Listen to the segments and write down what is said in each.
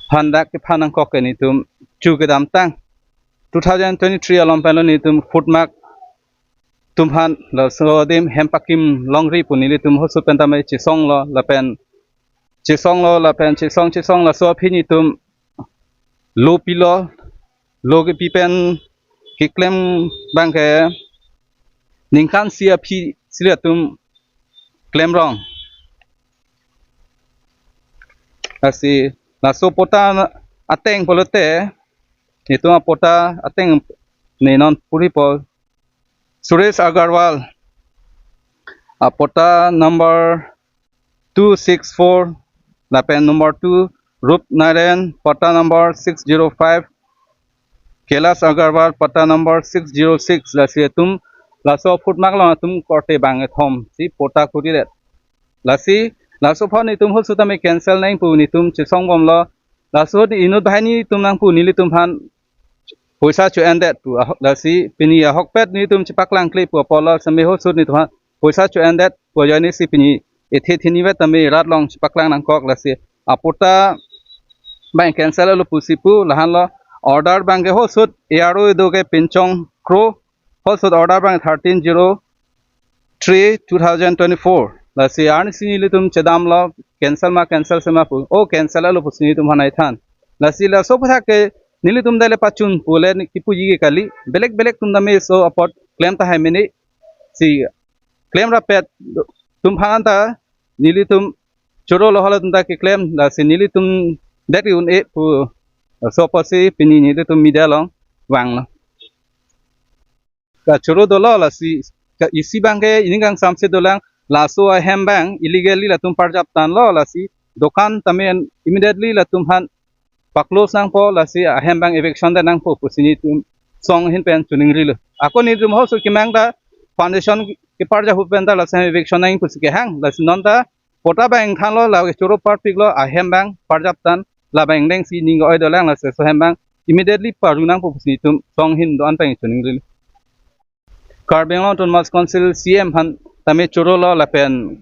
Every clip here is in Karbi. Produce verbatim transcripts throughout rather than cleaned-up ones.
phan dak kephan nangkok ke netum chu kedamtang two thousand twenty-three along pen lo netum foot mark atum aphan laso adim hem pakim longri pu nelitum hosut pen tame chesonglo lapen chesonglo lapen chesong chesong laso aphi netum lo pilo, lo kepi pen keklem abang ke ningkan isi aphi si latum klemrong. Lasi laso patta ateng pulote, netum apatta ateng ne non puri po, Suresh Agarwal, apatta number two six four, lapen number two, Rup Narayan, patta number six zero five, Kailash Agarwal, patta number six zero six, lasi atum laso foot mark along atum korte bang kethom si patta kuridet. Lasi laso aphan netum hosut tame cancel nang pu netum chesong bomlo. Laso inut banghini atum nang pu nelitum aphan poisa cho-endet pu aho-, lasi pini ahokpet netum chepaklangkle pu apotlo seme hosut netum aphan poisa cho-endet pu ajoine si pini ethe thinivet tame rat along chepaklang nangkok. Lasi apatta abang cancel lo pusi pu lahenlo, order abang ke hosut A R O do ke Pinchong Kro, hosut order abang thirteen zero three two thousand twenty-four. Lasi arnisi nelitum chedamlo, cancel ma cancel sema pu. O cancel lo pusi netum aphan ai than. Lasi laso aphuthak ke nelitum dale pachun pule ni kipuji ke kali. Belek belek atum tame so apot klem tahai mene si klem rapet atum aphan ta nelitum choro lo halatum ta keklem, lasi nelitum det un-e pu laso apotsi pini nelitum media along vanglo. Kachoro dolo lasi ka isi abang ke ining kangsamse dolang, laso ahem abang illegally latum parjap tanlo, lasi dokan tame immediately latum aphan pa-close nangpo, lasi ahem abang eviction det nangpo pusi netum song ahin pen choningrilo. Ako netum hosut kemang ta foundation keparjap ahut pen ta laso ahem eviction nang pusi kehang, lasi non ta patta abang thanlo, la kechoro parpiklo, ahem abang parjap tan, labang dengsi ning oi dolang, lasi laso ahem abang immediately parju nangpo pusi netum song ahin do-an pen choningrilo. Karbi Anglong Autonomous Council C E M aphan tame choro lo lapen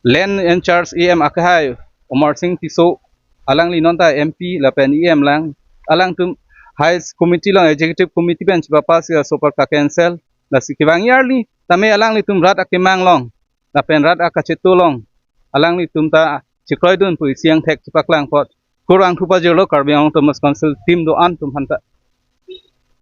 Land in Charge E M akehai Amarsing Tisso, alangli non ta M P lapen E M lang, alangtum High Committee along, Executive Committee pen chepapass si laso apot ka-cancel, lasi kevang arni tame alanglitum rat akemang along lapen rat akacheto along alanglitum ta chekroidun pu isi angthek chepaklangpot. Kurvangthu pajirlo Karbi Anglong Autonomous Council team do-an atum aphan ta.